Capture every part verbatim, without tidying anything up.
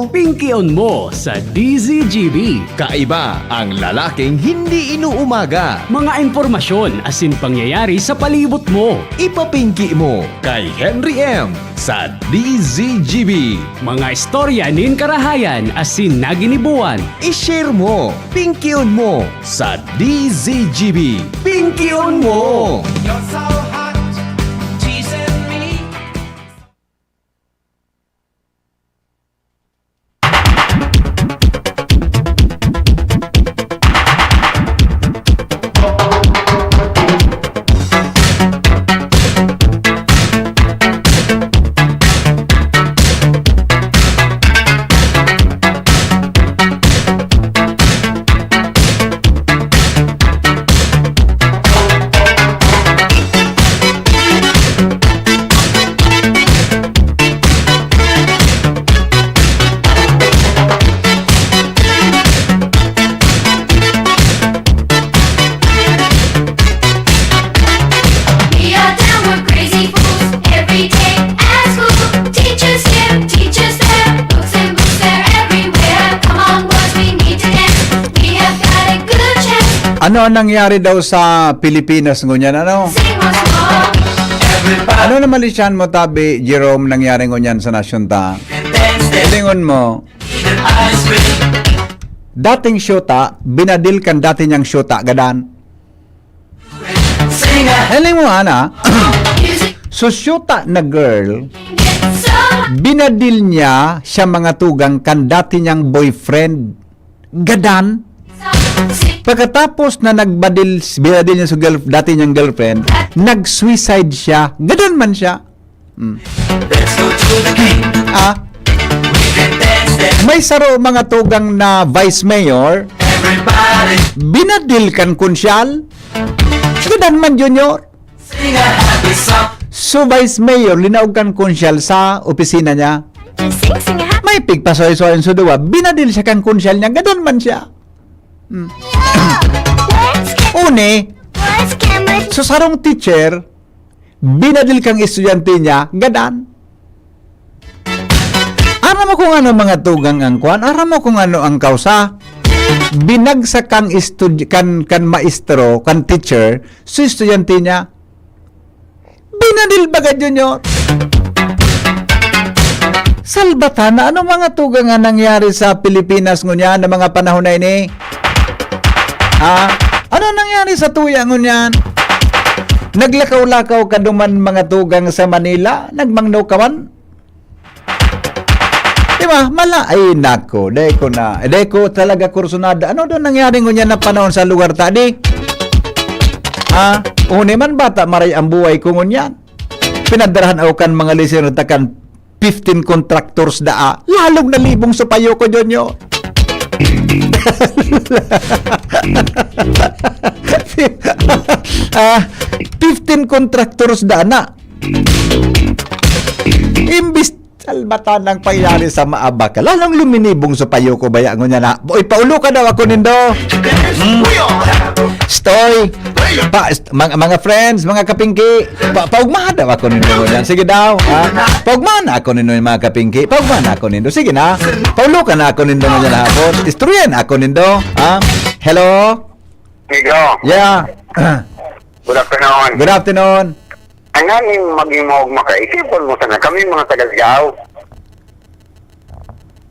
Pingkion mo sa D Z G B. Kaiba ang lalaking hindi inuumaga. Mga impormasyon asin pangyayari sa palibot mo. Ipapingki mo kay Henry M sa D Z G B. Mga istorya nin karahayan asin naginibuan. I-share mo, pingkion mo sa D Z G B. Pingkion mo! You're so hot, teasing me. We are downward crazy fools every day at school. Teachers here, teachers there, books and books, they're everywhere. Come on, boys, we need to dance. We have got a good chance. Ano ang nangyari daw sa Pilipinas ngunyan, ano? Sing once more. Ano na malisyan mo, tabi, Jerome, nangyari ngunyan sa nasyon ta? Hilingon mo, dating syota, binadil kan dati niyang syota, gadan. Hiling mo, ana? So, syota na girl, binadil niya siya, mga tugang, kan dati niyang boyfriend. Gadan. Pagkatapos na nagbadil, binadil niya sa girl-, dati niyang girlfriend, nag-suicide siya. Gadan man siya. Mm. Ah? May saro, mga tugang, na vice mayor, binadil kan konsyal. Gadan man, Junior. So, vice mayor, linaog kan konsyal sa opisina niya. May pigpasoy-soy sa duwa, binadil siya kan konsyal niya, gadan man siya. Hmm. Uni, so, sarong teacher, binadil kang estudyante niya, gadan. Aram mo kung ano, mga tugang, ang kwan? Aram mo kung ano ang kausa? Binagsak kang estud-, kan, kan maestro, kan teacher, sa estudyante niya. Binadil baga, Junior. Salbatana, ano, mga tugang, ang nangyari sa Pilipinas ngunyan na mga panahon na ini? Ha? Ano nangyari sa tuya ngunyan? Naglakaw-lakaw ka duman, mga tugang, sa Manila? Nagmangno ka man? Di ba? Mala-, ay, nako, dai ko na, dai ko talaga kursunada. Ano daw nangyari ngunyan na panahon sa lugar ta, di? Ha? Uni man, bata maray ang buhay ko ngunyan. Pinadarahan ako kan mga listener ta kan fifteen contractors daa. Lalong nalibong sa payo ko, Junior. Ah, fifteen contractors daa na. Imbis, salbatan ang pangyayari sa maabak, lalong luminibong sa payo ko, baya ngunyan na, "Boy, paulo ka daw ako nindo." Hmm? Stoy, pa, st-, mga, mga friends, mga kapingki, pa, paugmahan daw ako nindo ngunyan. Sige daw, ha? Paugmahan na ako nindo, mga kapingki. Paugmahan na ako nindo. Sige na. Paulo ka na ako nindo ngunyan hapon. Istoryahan ako nindo, ha? Hello? Migo. Yeah. Good afternoon. Good afternoon. Ay, nganing maging maugma ka, isipon mo sana kami, mga taga Ligao.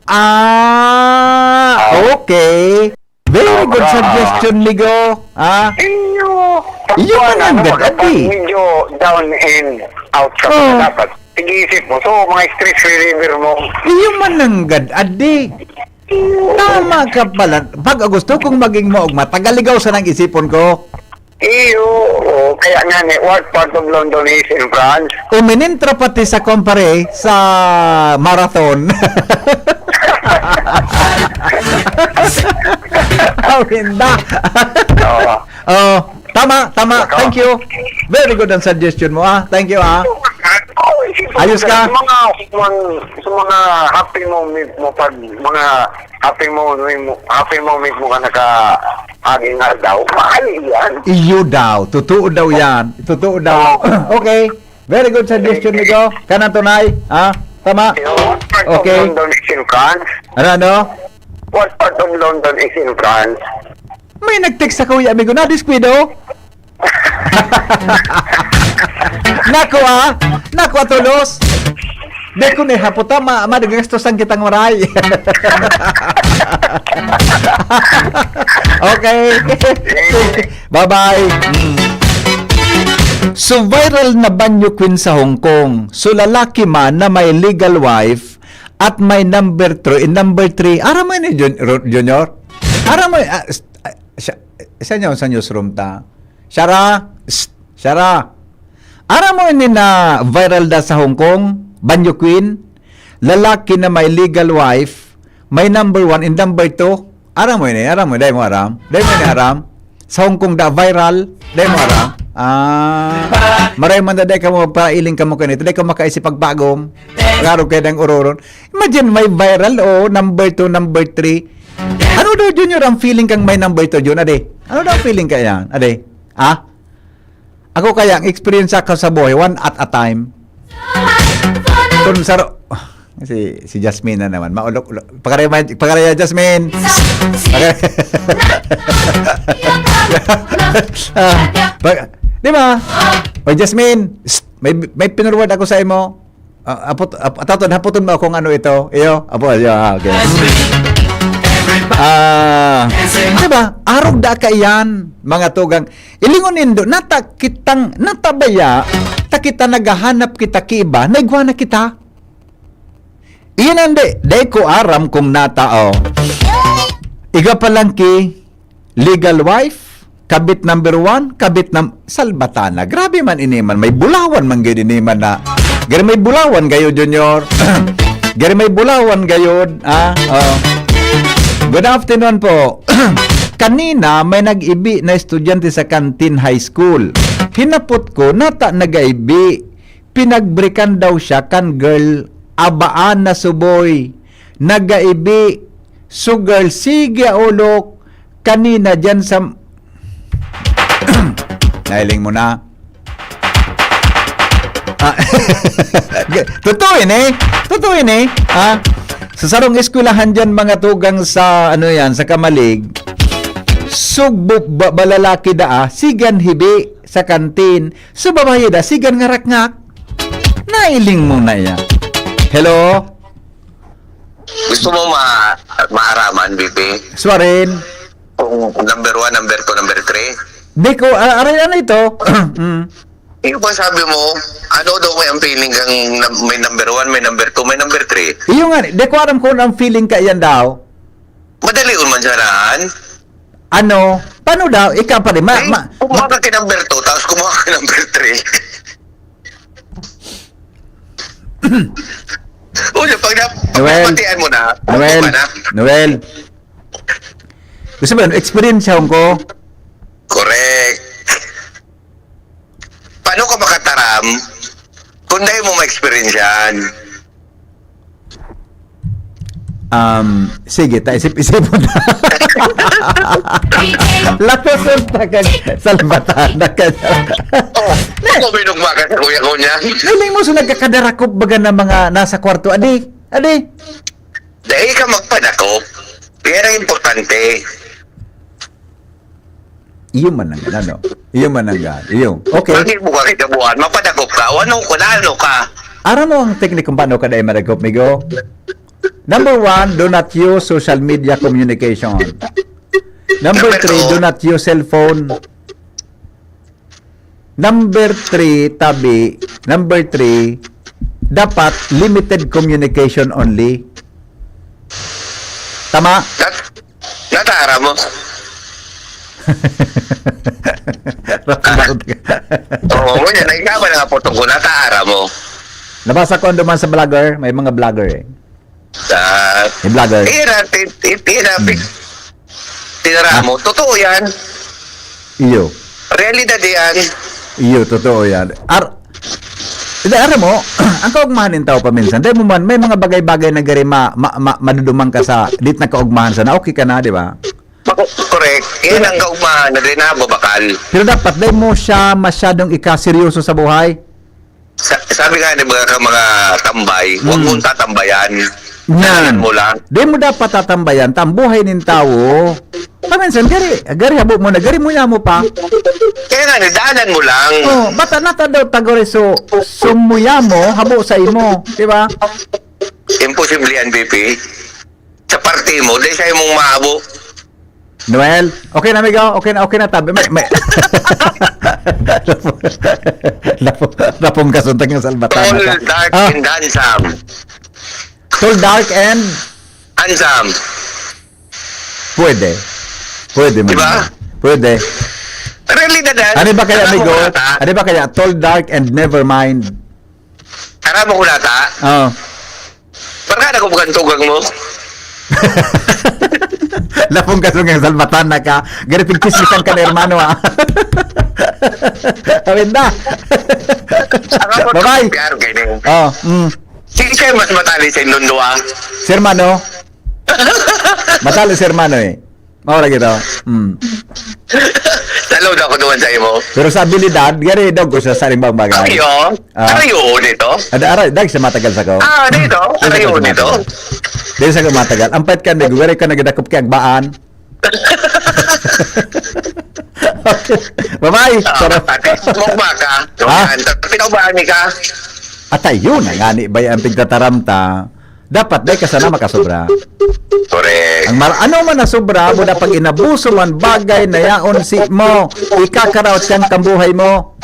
Ah, Ah. okay. Very good Ah. suggestion, Migo. Ah, Iyo. Iyo Kuwan, man ang ano, gad, magkapag-, adi. medyo down and out ka Oh. pala dapat. Sige, isip mo. So, mga stress reliever mo. Iyo man ang gad, adi. Tama ka pala. Pag gusto kong maging maugma, taga Ligao sanang isipon ko. Iyo, oo. Kaya nga ni, what part of London is in France? Uminintra pati sa kumpare sa marathon. Aw, hinda. Oo. Oh, tama, tama. Thank you. Very good ang suggestion mo, ah. Thank you, ah. Oo, isip mo Ayos ka? sa mga, mga, sa mga happy moment mo pag mga happy moment mo, happy moment mo ka naka-, aging aldaw, mahal yan. Iyo daw. Totoo daw yan. Totoo daw. Oo. Okay. Very good suggestion, Migo. Kanang tunay, ha? Tama? What part of Okay. London is in France? Ano, ano? What part of London is in France? May nag-text sa kuya, amigo, na diskuido? Nako, ah! Nako, ah, tulos! Di ko ni hapot, ah, ma-, madagastosan kitang maray. Okay. Bye-bye. Mm. So, viral na banyo queen sa Hong Kong. So, lalaki man na may legal wife at may number three, number three. Aram mo ni Jun-, Ru-, Junior? Aram mo, ah, s-, ah, siya, siya niya sa newsroom ta. Shara, shh, Shara. Aram mo ini na viral da sa Hong Kong, banyo queen? Lalaki na may legal wife, may number one and number two. Aram mo ini, aram mo, dai mo aram? Dai mo ini aram? Sa Hong Kong da viral, dai mo aram? Ah, maray man da, dai kamo magpailing kamo kanito, dai kamo makaisip pagbagom. Klaro kayo ng uroron. Imagine, may viral, o number two, number three. Ano daw, Junior, ang feeling kang may number two, Jun? Ade? Ano daw ang feeling ka yan? Ade? Ah? Ako kaya, ang experience ko sa buhay, one at a time. Kung sa ro-, si, si Jasmine na naman. Maulok-ulok. Pakaraya, pakaraya, Jasmine. Pakaraya. Ah, pag-, di ba? O, Jasmine, psst, may, may pinurward ako sa imo. Ah, apot-, ap-, atatod, hapoton mo kung ano ito. Iyo, apo, iyo, ah, okay. Ah, di ba? Arog da kaiyan, mga tugang. Ilingon nindo, nata kitang, natabaya, ta kita naghahanap kita ki iba, naigwa na kita. Iyan ang di, di ko aram kung nata, oh. Iga pa lang ki, legal wife, kabit number one, kabit nam-, salbatana. Grabe man ini man, may bulawan man gayud ini man na. Gari may bulawan gayo, Junior. Gari may bulawan gayud, ah? Oh. Good afternoon po. Kanina, may nag-ibi na estudyante sa Kantin High School. Hinapot ko, nata nagaibi. Pinagbrekan daw siya kan girl, abaan na suboy. Nagaibi. So girl, sige, aolok. Kanina dyan sa, nailing mo na. Ah, totoo ini. Totoo ini. Ah, sa sarong eskwelahan dyan, mga tugang sa, ano yan, sa Kamalig, sugbo, ba, balalaki daa, sigan hibi sa kantin. So, babae da, sigan ngarakngak. Nailing mo na yan. Hello? Gusto mo ma-, maaraman, B P? Swarin. Kung number one, number two, number three? Di ko, ah, aray, ano ito? Mm. Yung pa sabi mo, ano daw may ang feeling kang num-, may number one, may number two, may number three? Iyo nga, di ko aram kung ang feeling ka yan daw. Madali man siya raan. Ano? Paano daw? Ikaw pa rin, ma-, Eh, ma-, kumuha ma- ka kay number two, tapos kumuha ka kay number three. O, yung pag na-, Noel. Pagpatian mo na, Noel. Ano ka na? Noel. Gusto mo yun? Experience ko. Correct. Paano ka makataram kung dahil mo ma-experience yan? Um, sige, ta isip-isipon ta. Lakoson ta kag salbatan na ka. Oh, ako minugma ka sa kuya ko niya. Feeling mo, so nagkakadarakop baga na mga nasa kwarto? Adi, adi. Dahil ka magpadakop, yan ang importante. Iyo man ang ano. Iyo man ang gan. Iyo. Okay. Bakit mo ka kinabuhan? Mapadakop ka? O ano, kung ano ka? Aram mo ang teknik kung paano ka dai madakop, migo? Number one, do not use social media communication. Number Number three, two. Do not use cellphone. Number three, tabi. Number three, dapat limited communication only. Tama? Nat-, natara mo. Rapat. Oo, ngunyan, na ikaw ba nga putong ko, natara mo? Nabasa ko ang duman sa vlogger, may mga vlogger eh. Sa May vlogger. Ira, ti-, ti-, ira, Hmm. pi-, tinara Ah. mo. Totoo yan. Iyo. Realidad yan. Iyo, totoo yan. Ar-, hindi, aram mo, ang kaugmahan ng tao paminsan, dahil mo man, may mga bagay-bagay na gari ma-, ma-, ma-, maduduman ka sa, dit na kaugmahan sana, okay ka na, di ba? Ako, correct. Yan Pero ang kaugmahan na rin na babakal. Pero dapat, dahil mo siya masyadong ikaseryoso sa buhay. Sa, sabi nga ni mga, mga tambay, huwag Hmm. mong tatambayan. Yan. Mo lang. Di mo dapat tatambayan, tambuhay nin tawo. Paminsan, gari, gari habo mo na, gari muya mo pa. Kaya nga, daanan mo lang. Oh, bata na ta daw tagore so, sumuya mo, habo sa imo, di ba? Imposible yan, B P. Sa parte mo, dahil sa imong maabo. Noel, okay na, amigo? Okay na, okay na, tabi. May, may... Lapong, lapong, lapong kasuntag ng salbatan. Tall, dark, Ah, and handsome. Tall, dark, and Handsome. Pwede. Pwede man. Di ba? Pwede. Realidad yan. Ano ba kaya, Alam mo amigo? kung nata? Ano ba kaya? Tall, dark, and never mind. Alam mo kung nata? Oh. Parang ka na kung tugang mo. Lapong ka sa salbatan na ka. Gari, pigchismisan ka na, hermano, ah. Awin na. Ang ako Bye-bye. P R ganyan. Oh, mm. Sige, mas matali sa inyong dua. Si hermano. Matalo si hermano eh. Mao lagi to. Mm. Talo na ako naman sa imo. Pero sa abilidad, gari daw ko sa saring bagay. Ayo. Ah. Ayo, dito. Ada ara, dag sa matagal sa ko. Ah, dito. Dahil sa Ayo, ko dito. matagal. Dahil sa ko matagal. Ang pait ka, amigo, gari ka nagdakop kay agbaan. Okay. Bye-bye. Ah, Sarap. Ate, mukba ka. Ha? Yan. Pinaubaan ni ka. At ayun, ang ani ba ang pigtataram ta? Dapat dai ka sana makasobra. Correct. Ang mar ano man na sobra mo na pag inabuso man bagay na yaon si mo, ikakaraot siyang kambuhay mo.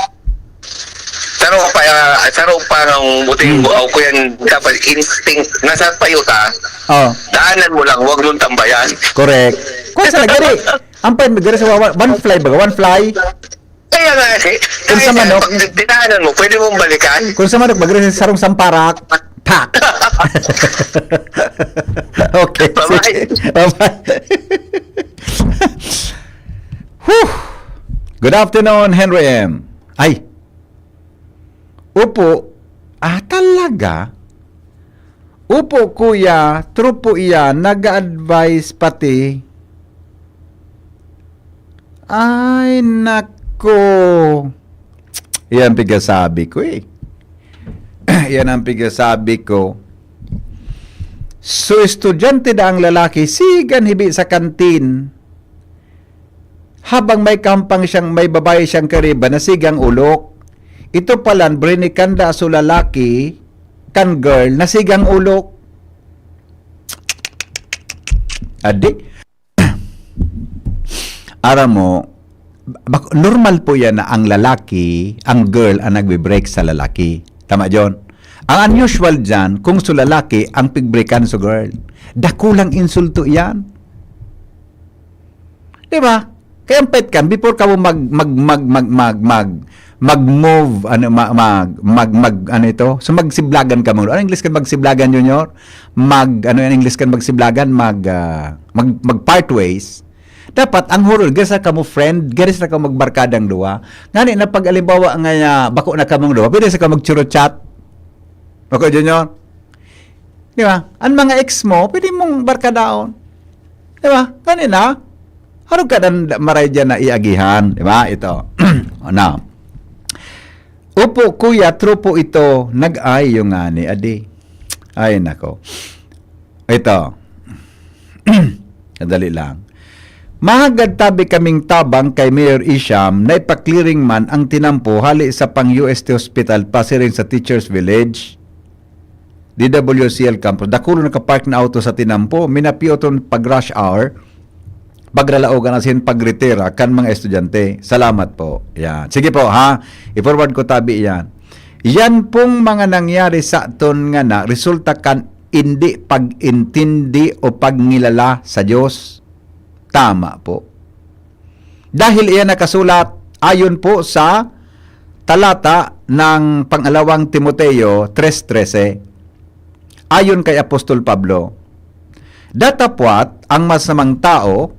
Saro pa, saro pa ng buting Hmm. buhaw ko yan. Dapat instinct. Nasa payo ka. Oh, Daanan mo lang. Huwag mong tambayan. correct. Kung sa nagari, ang pa nagari sa wa- one fly ba? One fly? Kaya nga, eh. Kung sa Kaya manok. Pag dinaanan mo, pwede mong balikan. Kung sa manok, magari sa sarong samparak. Pak! Okay, Bye-bye. sige. Bye-bye. Whew! Good afternoon, Henry M. Ay. Opo. Ah, talaga? Opo, kuya. True po iyan. Nag-a-advise pati. Ay, nako. Yan pigasabi ko eh. Yan ang pigasabi ko. So, estudyante na ang lalaki, sigan hibi sa kantin. Habang may kahampang siyang, may babae siyang kariba, nasigang ulok. Ito palan, brinikanda so lalaki, kan girl, nasigang ulok. Adi, aram mo, bak- normal po yan na ang lalaki, ang girl ang nagbe-break sa lalaki. Tama, John? Ang unusual dyan, kung sa lalaki, ang pigbreakan sa girl. Dakulang insulto yan. Di ba? Kaya ang pet kan, before ka mo mag, mag, mag, mag, mag, mag, mag-move, ano, ma- mag, mag, mag, ano ito? So, magsiblagan ka muna. Ano English kan magsiblagan, Junior? Mag, ano yan English kan magsiblagan? Mag, ah, mag, mag part ways. Dapat ang hurul, gasa ka mo friend, gari sa ka magbarkadang duwa. Ngani na pag alimbawa nga, ah, bako na kamong duwa, pwede sa ka magchurochat. Bako, Junior? Di ba? Ang mga ex mo, pwede mong barkadaon. Di ba? Ngani na, harog ka dan maray dyan na iagihan. Di ba? Ito. Now, Opo, kuya, true po ito. Nag-ay yung ngani, adi. Ay, nako. Ito. Kadali lang. Mahagad tabi kaming tabang kay Mayor Isham na ipa-clearing man ang tinampo hali sa pang U S T Hospital pasiring sa Teachers Village, D W C L campus. Dakulo nakapark na auto sa tinampo. Minapioton pag rush hour, pagralaogan asin pagretira kan mga estudyante. Salamat po. Yan. Sige po, ha? I-forward ko tabi yan. Yan pong mga nangyari sa aton nga na resulta kan hindi pag-intindi o pagngilala sa Diyos. Tama po. Dahil iyan nakasulat ayon po sa talata ng pangalawang Timoteo tres trese, ayon kay Apostol Pablo, "Datapwat ang masamang tao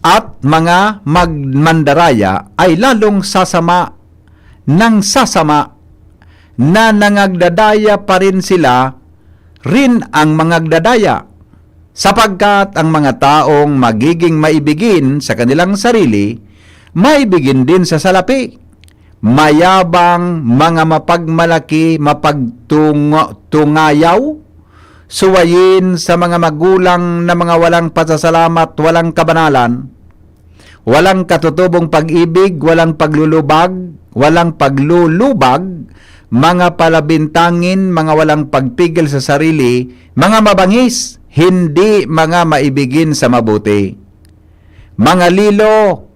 at mga magmandaraya ay lalong sasama nang sasama na nangagdadaya pa rin sila rin ang mangagdadaya, sapagkat ang mga taong magiging maibigin sa kanilang sarili, maibigin din sa salapi. mayabang, mga mapagmalaki, mapagtungo-, tungayaw, suwayin sa mga magulang na mga walang pasasalamat, walang kabanalan, walang katutubong pag-ibig, walang paglulubag, walang paglulubag, mga palabintangin, mga walang pagpigil sa sarili, mga mabangis, hindi mga maibigin sa mabuti. Mga lilo,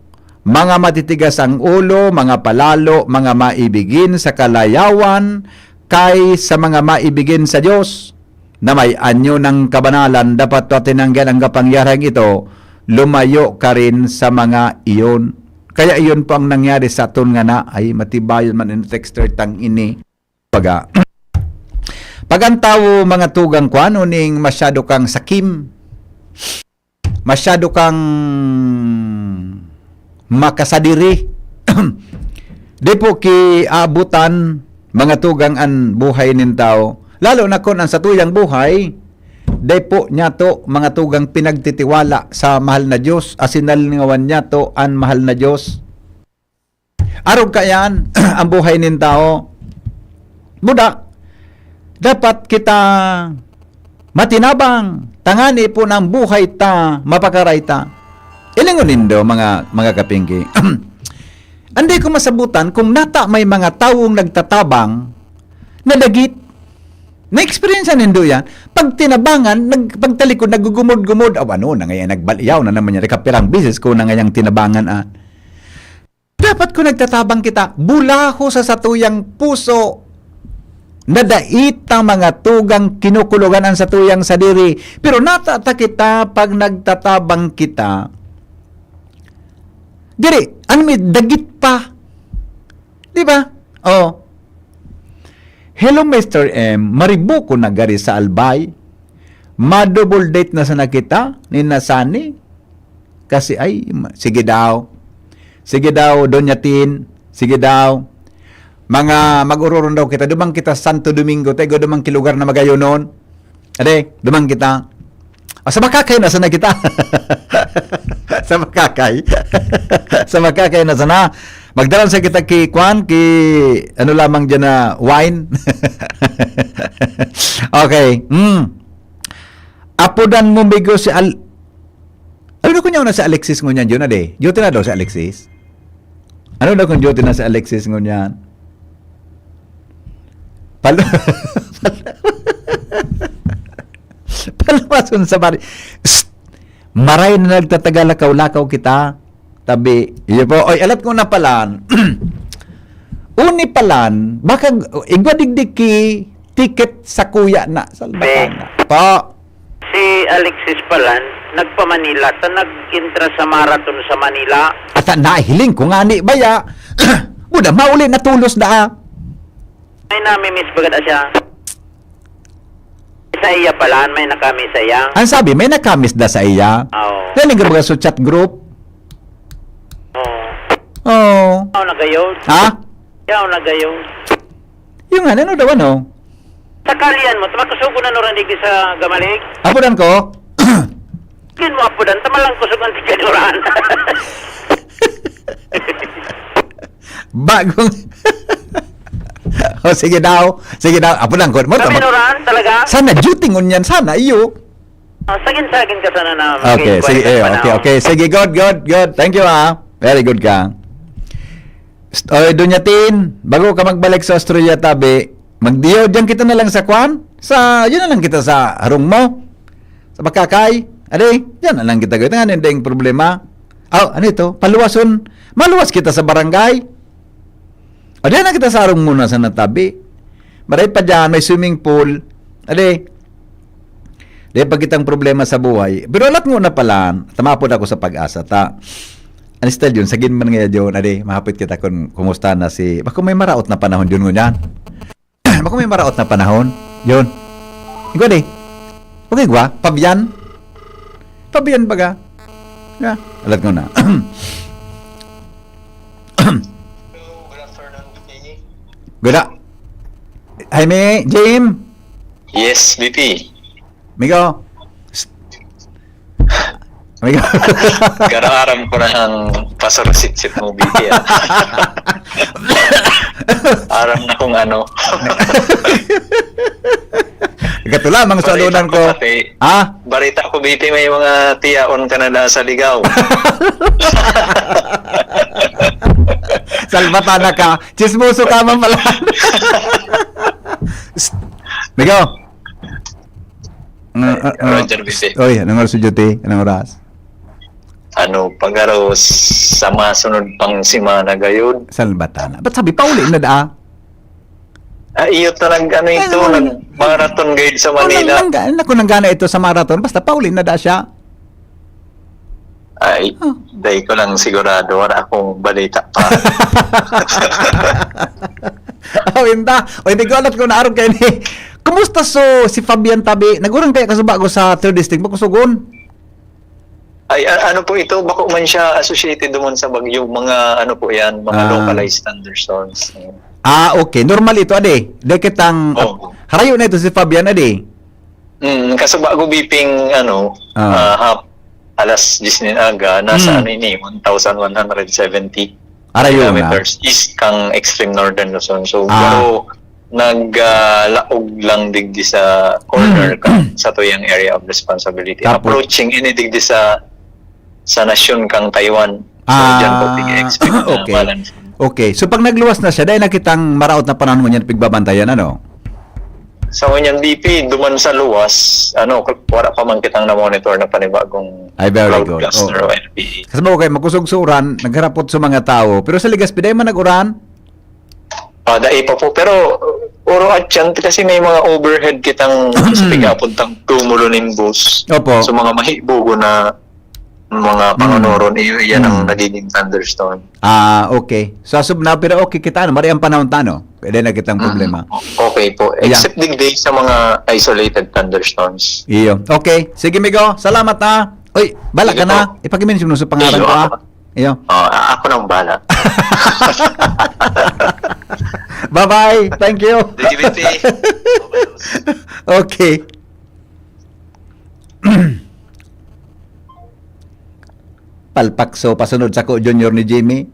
mga matitigas ang ulo, mga palalo, mga maibigin sa kalayawan, kay sa mga maibigin sa Dios, na may anyo ng kabanalan, dapat ta tinanggihan ang kapangyarihang ito, lumayo ka rin sa mga iyon. Kaya iyon po ang nangyari sa aton nga na, ay, matibayon man in texter tang ini. Baga, pag ang tawo, mga tugang, kwan, uning masyado kang sakim, masyado kang makasadiri, di po kiabutan, mga tugang, an buhay nin tawo. Lalo na kun an satuyang buhay, di po niyato, mga tugang, pinagtitiwala sa mahal na Dios, asin nalingawan niyato an mahal na Dios. Arog kaiyan ang buhay nin tawo. Buda, dapat kita matinabang, tangani po na ang buhay ta mapakaray ta. Ilingon nindo, mga, mga kapingki. Anday ko masabutan kung nata may mga tawong nagtatabang na dagit. Na-experience nindo yan? Pag tinabangan, nag-, pagtalikod, naggugumod-gumod. "Aw, ano na ngayon, nagbalyaw na naman yan. Ikapirang beses ko na ngayang tinabangan, ah." Dapat kung nagtatabang kita, bulaho sa satuyang puso, na dai ta, mga tugang, kinukulogan an satuyang sadiri. Pero nata ta kita pag nagtatabang kita. Diri, an may dagit pa. Di ba? Oh. "Hello, Mister M. Maribo ko na gari sa Albay. Ma-double date na sana kita ni Nasani. Kasi, ay, ma-," sige daw. Sige daw, Doña Tin. Sige daw. Mga mag-ururon daw kita. Duman kita Santo Domingo. Tayo, duman ki lugar na magayonon. Ade, duman kita. Ah, sa Makakay na sana kita. Sa Makakay. Sa Makakay na sana. Magdalan sa kita ki, kwan, ki, ano lamang dyan na wine. Okay. Mm. Apodan mo, migo, si Al-, ano ko niya na si Alexis ngunyan, yun na de. Duty na daw si Alexis. Ano daw kung duty na si Alexis ngunyan? Pal-, paluwason sa bari-, Psst! Maray na nagtatagalakaw-lakaw kita. Tabi, iyo po. Oy, alat ko na palan. Uni palan, baka igwa digdi ki ticket sa kuya na. Salbatan na. Po. Si Alexis palan, nagpa-Manila. Sa nag-intra sa marathon sa Manila. Ata nahiling ko nga ni baya. Buda, mauli na tulos da. May nami-miss baga na siya. Sa iya palan, may nakami sa iya. Ang sabi, may nakamiss da sa iya. Oo. Galing ka baga sa chat group? Oo. Oo. Yaw na gayon. Ha? Yaw na gayon. Yung nga, ano daw, ano? Sakalian mo, makusog na nuran digdi sa gamalig. Apodan ko? Yun mo, apodan, tamalang kusog ang tigkaduran. Bagong, o, sige daw. Sige daw. Apodan ko. Mo, Kami tama-, nuran, talaga? Sana duty ngunyan. Sana, iyo. Ah, sagin-sagin ka sana na Okay, mag-inquire sige, ka eh, pa okay, na, okay. Sige, good, good, good. Thank you, ah. Very good ka. St-, oy, Doña Tin, bago ka magbalik sa Australia, tabi, magdiyo, diyan kita na lang sa kwan? Sa, yun na lang kita sa harong mo. Sa Bakakay. Ade, diyan na lang kita. Ito nga, hindi yung problema. Aw, ano ito? Paluwason. Maluwas kita sa barangay. O, diyan na kita sa harong muna sa natabi. Maray pa diyan, may swimming pool. Ade, di pa kitang problema sa buhay. Pero alat mo na pala, tamapod ako sa pag-asa ta. Ano style yun? Sagin man ngayon yun. Ade, mahapit kita kung kumusta na si, bako may maraot na panahon yun ngunyan. Bako may maraot na panahon. Yun. Ikaw, ade. Okay, gwa? Pabyan? Pabyan baga? Yeah. Alat ko na. Hello, good afternoon, P K. Good a-, Jaime, Jim? Yes, B P. Migo? Psst. Garo aram ko na ang pasurusitsip mo, B P, ah. Aram na kung ano. Ikaw lamang sa Balita alunan ko ko. pati, Ha? balita ko, B P, may mga tiyaon ka na nasa ligaw. Salbatana ka. Chismoso ka man pala. Psst. Migo. Ay, Ah, ah, ah. Roger, B P. Oy, anong oras sa duty? Anong oras? Ano, pagaro sa masunod pang semana gayod. Salbatana. Ba't sabi, pauli na daa? Ah, iyo ta nag-ano Ay, ito, ano, nag-marathon guide sa ano, Manila. nang-, nang-, ako nanggana ito sa marathon, basta pauli na daa siya. Ay, Oh. Dai ko lang sigurado, wala akong balita pa. Oh, inda. O, hindi ko alam kung naarog kayo ni. Kumusta so si Fabian Tabi? Nagurang kaya kasuba ko sa third district, makusugon? Ay, a-, ano po ito? Bako man siya associated naman sa bagyo. Mga ano po yan, mga Ah. localized thunderstorms. Ah, okay. Normal ito, ade. Dai kitang, Oo. Harayo na ito si Fabian, ade. Mm, kasuba ko, B P, ano, Ah. ah, hap-, alas diyes nin aga, nasa Mm. ano ini, one thousand one hundred seventy Harayo na. kilometers east kang extreme northern Luzon. So, Ah. pero nag, ah, laog lang digdi sa corner Mm. ka sa tuyang area of responsibility. Tapos? Approaching ini digdi sa, sa nasyon kang Taiwan. So, Ah, diyan po pig-expect na okay. malansin. Okay. So, pag nagluwas na siya, dahil nakitang maraot na panahon ngunyan pigbabantayan, ano? Sa ngunyan, B P, duman sa luwas, ano, wala pa man kitang na-monitor na panibagong Ay, very cloud good. cluster Oo. o N P E. Kasi ba, okay, makusog sa uran, nagharapot sa mga tao, pero sa Legazpi, dai man nag-uran? Ah, dai pa po. Pero, uh, oro at yan, kasi may mga overhead kitang sa pigapon tang cumulonimbus. Opo. So, mga mahibogo na mga Mm. pangonoron, iyo, iyan ang Mm. nagiging thunderstorm. Ah, okay. So, as of now, pero okay kita, ano? Mari ang panahon ta, no? Pwede na kitang Mm. problema. Okay po. Yeah. Except digdi sa mga isolated thunderstorms. Iyo. Okay. Sige, Migo. Salamat, ha. Uy, bala Sige ka na. po. Ipag-mention mo sa pangalan Iyo, ko, ha? ako. Iyo. Oh, a-, ako nang bala. Bye-bye. Thank you. Sige, B P. Okay. Palpak so pasunod sako, Junior, ni Jimmy.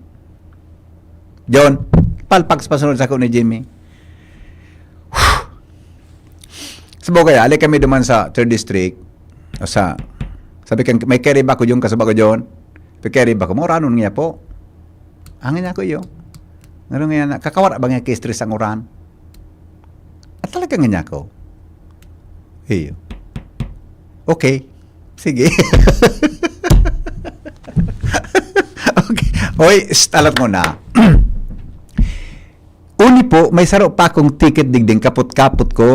John, palpak so pasunod sako ni Jimmy. Sa bagay, ali kami duman sa third district. O sa, sabi kan, may carry ba ko yung kasaba ko, John? May carry ba ko? Mauranon niya po. Angin ako iyo. Ngano nga yan? Kakawara ba nga ka-stress ang uran? At talaga nga niya ako. Iyo. Okay. Sige. Okay. Oy, shh, alat mo na. Uni po, may saro pa akong ticket digding kapot-kapot ko.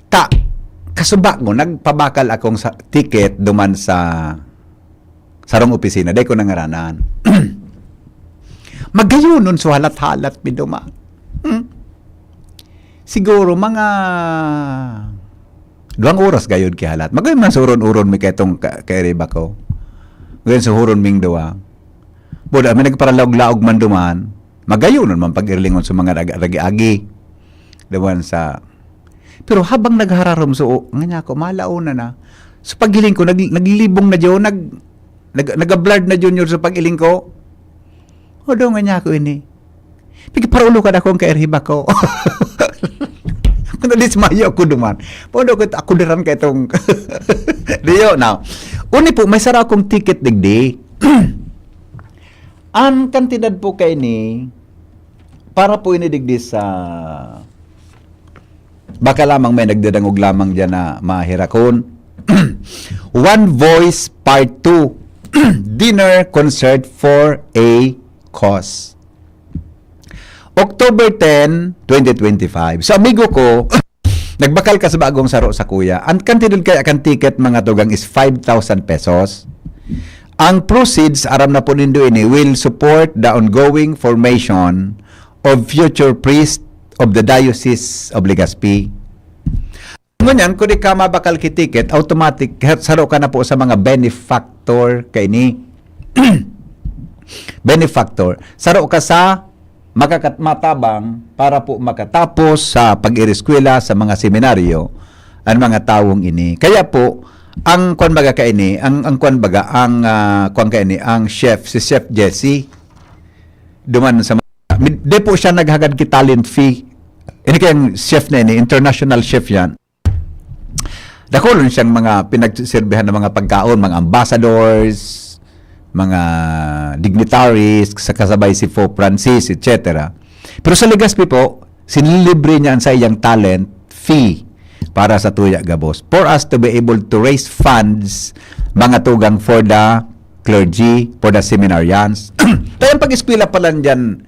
Ta, kasuba ko, nagpabakal akong sa, ticket duman sa sarong opisina, dai ko nangaranan. Magayonon so halat-halat mi duman. Hmm? Siguro mga duwang oras gayod ki halat. Magayon man suron-uron mi kaitong ka-, kairiba ko. Magayon suhuron ming duwa. Boda, may nagparalaog-laog man duman. Magayonon man pag-irlingon sa mga rag-, rag-agi. Duman sa, pero habang naghararom so, nga niya ako, malaon na na. Sa paghiling ko, nag-, naglibong na diyon, nag-, nag-, nag-blurred na, Junior, sa paghiling ko. O, daw nga niya ako ini. Pigparaulo ka na akong kairhiba ko. Kung nadismayo ako duman. Pwede ko, ako diran ka itong Diyo, now. Uni po, may sara akong ticket digdi. Ang kantidad po kaini, para po ini digdi sa, baka lamang may nagdadangog lamang diyan na mahirakon. One Voice Part two, Dinner Concert for a Cause. October ten, twenty twenty-five. So, amigo ko, nagbakal ka sa bagong saro sa kuya. Ang kantidad kaya kan ticket, mga tugang, is five thousand pesos. Ang proceeds, aram na po nindo ini, will support the ongoing formation of future priest of the Diocese of Legazpi. Ngunyan, kung di ka mabakal ki ticket, automatic, saro ka na po sa mga benefactor kaini. Benefactor. Saro ka sa makakat-, matabang para po makatapos sa pag-ireskwela sa mga seminaryo ang mga tawong ini. Kaya po, Ang kwan baga kaini, ang, ang kwan baga, ang, ah, kwan kaini, ang chef, si Chef Jessie, duman sa mga, di po siya naghagad ki talent fee. Ini kayang chef na ini, international chef yan. Dakulon siyang mga pinagsiserbihan ng mga pagkaon, mga ambassadors, mga dignitaries, sa kasabay si Pope Francis, et cetera. Pero sa Legazpi po, sinilibre niya ang sa iyang talent fee para sa tuya gabos. For us to be able to raise funds, mga tugang, for the clergy, for the seminarians. Kaya ang pag-eskwela pa lang dyan,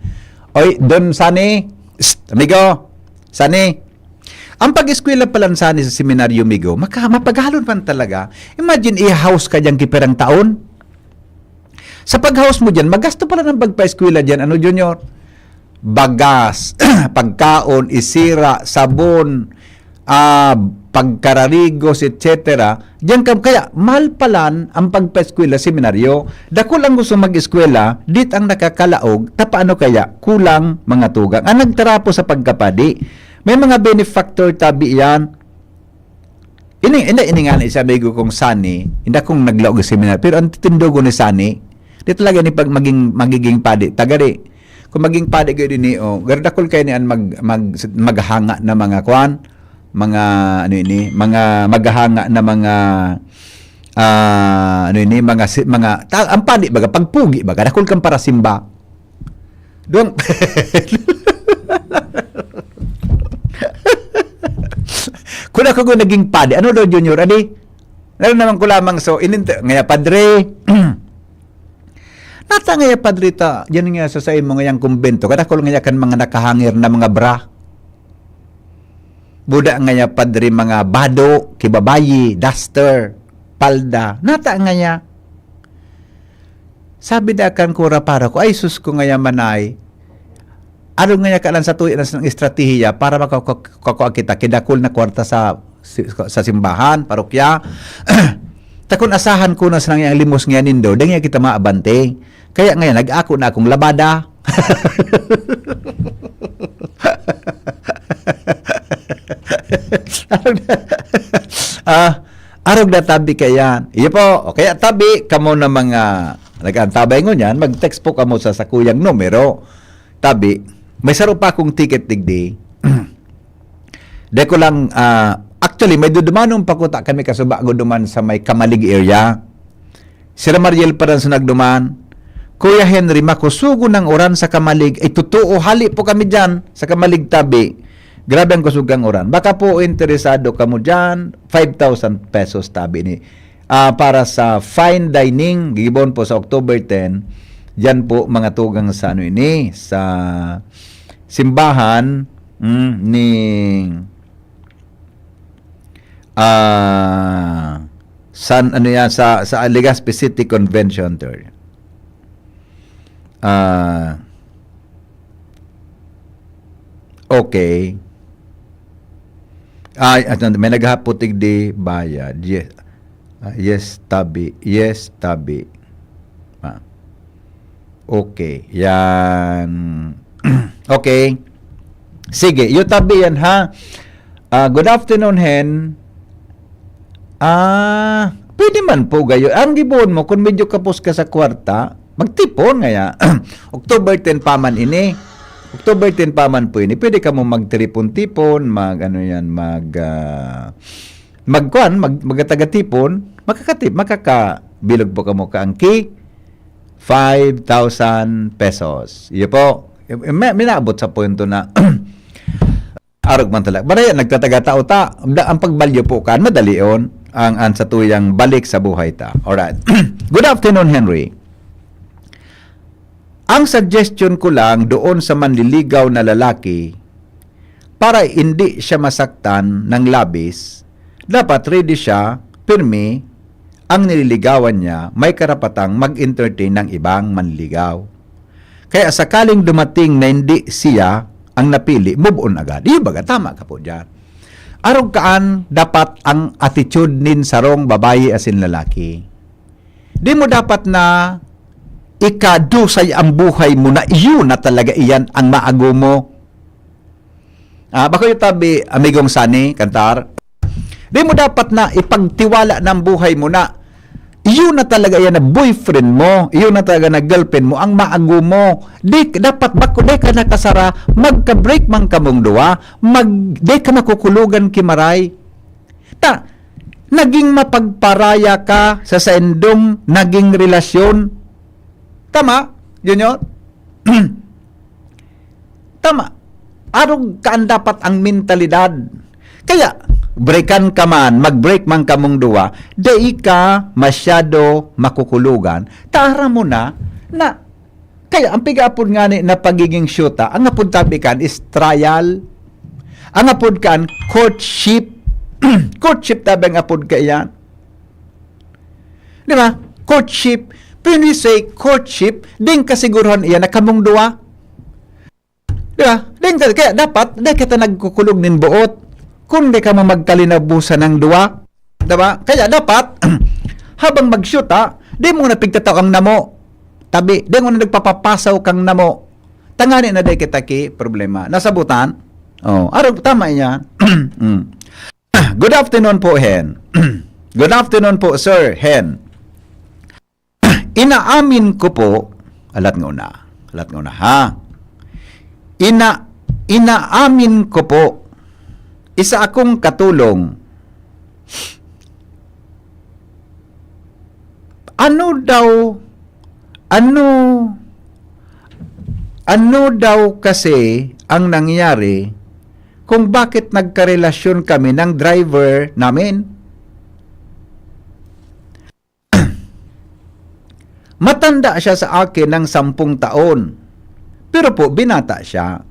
oy, Don Sani, psst, amigo, Sani, ang pag-eskwela pa lang Sani sa seminaryo, migo, maka, mapagalon man talaga. Imagine, i-house ka dyan kipirang taon. Sa pag-house mo dyan, magasto pala ng pagpa-eskwela dyan, ano, Junior? Bagas, pagkaon, isira, sabon, ah, pagkararigos, et cetera. Diyan ka, kaya mahal palan ang pagpa-eskwela, seminaryo. Dakul ang gusto mag-eskwela, dit ang nakakalaog, ta paano kaya kulang mga tugang. Ang nagtarapo sa pagkapadi, may mga benefactor tabi yan. Ini, hindi, ini nga ni sa amigo kong Sani, hindi akong naglaog sa seminar, pero ang titindogon ni Sani, di talaga ni pag maging, magiging padi, tagari. Kung maging padi kayo din, oh, gardakol kayo ni an mag, mag, maghanga na mga kwan, mga, ano ini, mga maghanga na mga, ah, ano ini, mga, si- mga, ta, ang padi baga, pagpugi baga, dakol kang parasimba. Duwang, kung ako ko naging padi, ano daw, Junior, adi? Lalo naman ko lamang, so, ininta, ngaya, padre, nata ngaya, padre, ta, yan nga sa, sa imo ngayang kumbento, kadakol ngaya kan mga nakahangir na mga bra. Buda ngaya, padre, mga bado, kibabayi, duster, palda, nata ngaya. Sabi da kan kura para ko, "Ay, sus ko ngaya manay, ano ngaya kalan sa tuya na sang estratehiya para makakua kita kidakul na kwarta sa, sa simbahan, parokya? Takon asahan ko na sa nangyang limos ngaya nindo, dai ngaya kita maabante. Kaya ngayon, nag-ako na akong labada." Ah, arog na tabi kayan. Iyo po, o kaya tabi, kamo na mga nag-antabay ngunyan, mag-text po kamo sa sakuyang numero. Tabi, may saro pa akong ticket digdi. Dai ko lang, ah, actually, may dudumanon pa kuta kami kasubago duman sa may Camalig area. Sira Mariel pa rin sa nagduman, "Kuya Henry, makusugon ang uran sa Camalig." Ay, totoo, hali po kami dyan sa Camalig tabi. Grabe ang kusog ang uran. Baka po interesado kamo dyan, five thousand pesos tabi ni. Ah, para sa fine dining, gigibon po sa October ten, dyan po mga tugang sa ano ini, sa simbahan, mm, ni, ah, san, ano yan, sa, sa Legazpi City Convention Center. Ah, okay. Ay, at may naghaputig di bayad. Yes. Ah, yes, tabi. Yes, tabi. Ah. Okay. Yan. Okay. Sige, yung tabi yan, ha? Ah, good afternoon, Hen. Ah, pwede man po gayo. Ang gibohon mo, kung medyo kapos ka sa kwarta, magtipon ngaya. October ten pa man ini. October ten pa man po ini. Pwede ka mo magtiripon-tipon, mag, ano yan, mag, ah, magkuan, mag, magataga-tipon, makakatip, makakabilog po kamo kaangki, five thousand pesos. Iyo po. Eh, may, minaabot sa punto na arog man talaga. Baraya, nagtataga-tao ta. Da, ang pagbalyo po kan, madalion ang, ang satuyang balik sa buhay ta. Alright. Good afternoon, Henry. Ang suggestion ko lang doon sa manliligaw na lalaki, para hindi siya masaktan ng labis, dapat ready siya, pirmi, ang nililigawan niya may karapatang mag-entertain ng ibang manliligaw. Kaya sakaling dumating na hindi siya ang napili, move on agad. Iyo baga, tama ka po dyan. Arog kaan dapat ang attitude nin sarong babayi asin lalaki. Di mo dapat na ikadusay ang buhay mo na iyo na talaga iyan ang maago mo. Ah, bako yung tabi, amigong Sani, kantar. Di mo dapat na ipagtiwala ng buhay mo na iyon na talaga yan na boyfriend mo, iyon na talaga na girlfriend mo, ang maago mo. Di, dapat bako, di ka nakasara, magka-break man kamong duwa, mag, di ka makukulugan ki Maray. Ta, naging mapagparaya ka sa saindong naging relasyon. Tama, Junior? Tama. Arog kaan dapat ang mentalidad. Kaya, breakan ka man, mag-break man kamong duwa, dai ka masyado makukulugan. Ta aram mo na, na, kaya ang piga-apod ngani na pagiging syuta, ang apod tabi kan is trial. Ang apod kan, courtship. Courtship tabi ang apod kaiyan. Di ba? Courtship. When we say courtship, ding kasiguruhan iyan na kamong duwa. Di ba? Ding ka, kaya dapat, di kita nagkukulog nin buot. Kung di ka mo magkalinabusan ng duwa. Di ba? Kaya dapat, habang mag-shoot, ha, di mo na pigtatao ang namo. Tabi, di mo na nagpapapasaw kang namo. Tangani na di kita ki problema. Nasabutan? Oh, arog, tama yan. Mm. Good afternoon po, Hen. Good afternoon po, Sir Hen. Inaamin ko po, alat nga una, alat nga una, ha? Ina, inaamin ko po, isa akong katulong. Ano daw, ano, ano daw kasi ang nangyari kung bakit nagkarelasyon kami ng driver namin? Matanda siya sa akin ng sampung taon, pero po binata siya.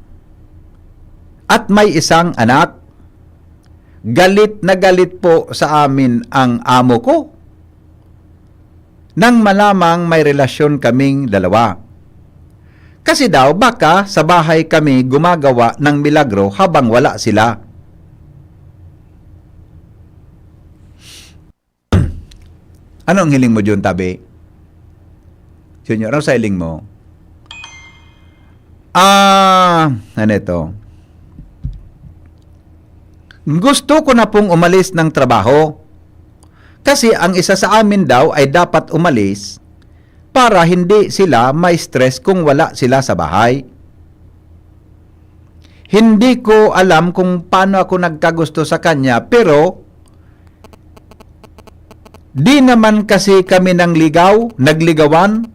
At may isang anak. Galit na galit po sa amin ang amo ko nang malamang may relasyon kaming dalawa. Kasi daw baka sa bahay kami gumagawa ng milagro habang wala sila. Ano ang hiling mo diyon, tabi? Junior, ano sa hiling mo? Ah, ano ito? Gusto ko na pong umalis ng trabaho. Kasi ang isa sa amin daw ay dapat umalis para hindi sila ma-stress kung wala sila sa bahay. Hindi ko alam kung paano ako nagkagusto sa kanya, pero di naman kasi kami nangligaw, nagligawan.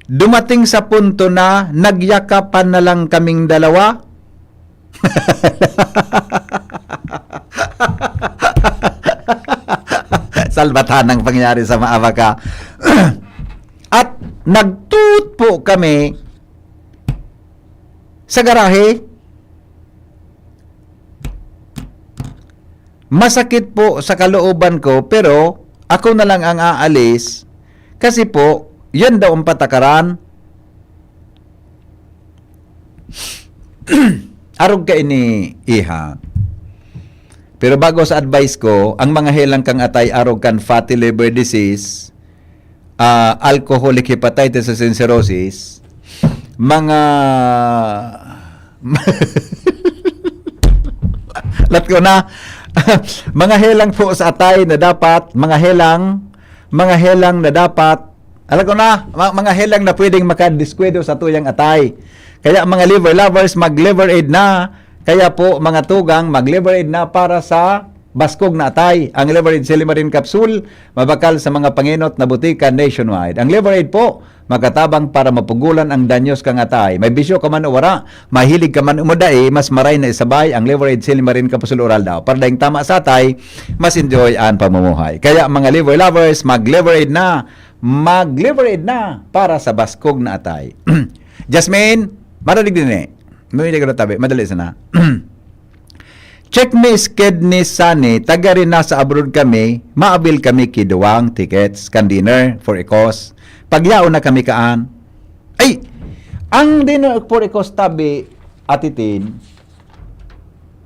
Dumating sa punto na nagyakapan na lang kaming dalawa. Salbatanang pangyayari sa Maabaca. At nagtuot po kami sa garahe. Masakit po sa kalooban ko, pero ako na lang ang aalis kasi po, yan daw ang patakaran. Arog ka ini, iha. Pero bago sa advice ko, ang mga helang kang atay arog kan fatty liver disease, ah, alcoholic hepatitis and cirrhosis, mga lat ko na, mga helang po sa atay na dapat, mga helang, mga helang na dapat, alam ko na, ma-, mga helang na pwedeng makadiskwento sa tuyang atay. Kaya mga liver lovers, mag-liver aid na. Kaya po, mga tugang, mag-liver aid na para sa baskog na atay. Ang Liver Aid Silimarin Capsule, mabakal sa mga pangenot na butika nationwide. Ang Liver Aid po, makatabang para mapugulan ang danyos kang atay. May bisyo ka man o wara, mahilig ka man o madai, mas maray na isabay ang Liver Aid Silimarin Capsule Oral daw. Para daing tama sa atay, mas enjoy ang pamumuhay. Kaya mga liver lovers, mag-liver aid na. Mag-liver aid na para sa baskog na atay. Jasmine, maralig din eh. May hindi ka natabi. Madali sana. Check me sked ni Sunny, taga rin nasa abroad kami, maabil kami ki duwang tickets kan dinner for Ecos. Pagyaon na kami kaan. Ay! Ang dinner for Ecos tabi, Ate Tin,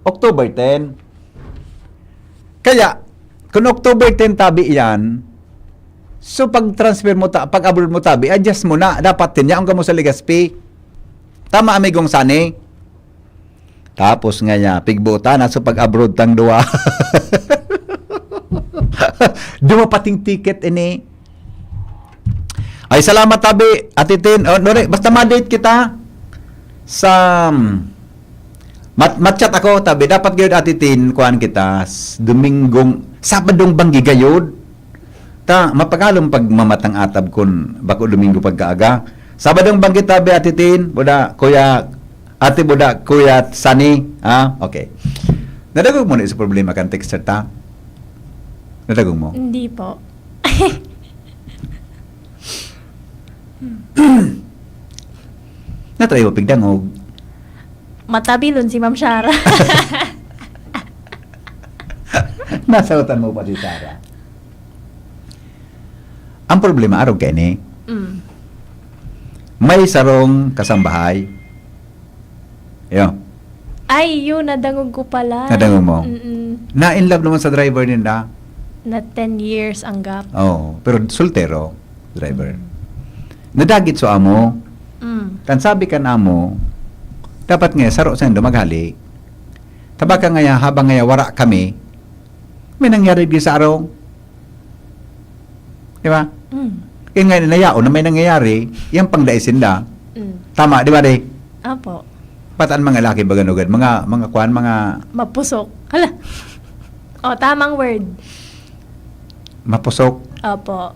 October ten. Kaya, kung October ten tabi iyan, so pag-transfer mo, ta-, pag-abroad mo tabi, adjust mo na. Dapat tinyaon ka mo sa Legazpi. Tama, amigong Sunny? Tapos ngaya, pigbuta na sa pag-abroad tang duwa. Duwa pating ticket ini. Ay, salamat, tabi, Ate Tin. Oh, nore, basta ma-date kita sa, mat-, ma-chat ako, tabi. Dapat gayud, Ate Tin, kuhaan kita, s-, Domingong, Sabadong banggi gayud. Ta, mapagalom pag mamatang atab kun bako Domingo pagkaaga. Sabadong banggi, tabi, Ate Tin, buda, Kuya, Ate, buda, Kuya Sunny, ha? Okay. Nadagog mo na sa problema kan texter ta? Nadagog mo? Hindi po. Natry mo pigdangog. Matabilon si Ma'am Shara. Nasautan mo pa si Sarah. Ang problema, arog kaini, Mm. may sarong kasambahay. Yo. Ay, yun, nadangog ko pala. Nadangog mo? Mm-mm. Na in love naman sa driver ninda. Na ten years ang gap. Oo, pero soltero, driver. Nadagit so amo. Mm. Tan sabi kan amo, dapat nga saro saindo maghali. Tabaka ngaya, habang ngaya wara kami, may nangyari di sa arong. Di ba? Mm. Kaya nga, nayaon na may nangyayari, yan pang dai sinda. Mm. Tama, di ba, di? Apo. Patan mga laki baganugad, mga, mga kwan, mga Mapusok. Hala. Oh, tamang word. Mapusok. Opo.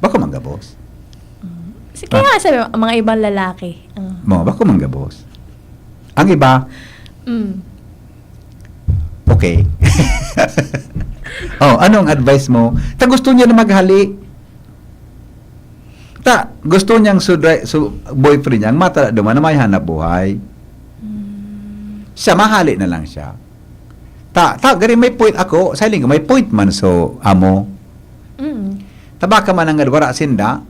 Bako manggabos. Sige nga sabi mo, mga ibang lalaki. Ah. Mo, bako manggabos. Ang iba, Mm. okay. Oh, anong advice mo? Ta gusto niya na maghali. Ta, gusto niyang su-, dri-, su-, boyfriend niya, ang mata duman na may hanap buhay. Mm. Siya, mahali na lang siya. Ta, ta, gari may point ako, sa hiling ko, may point man so amo. Mm. Tabaka man ang wara sinda,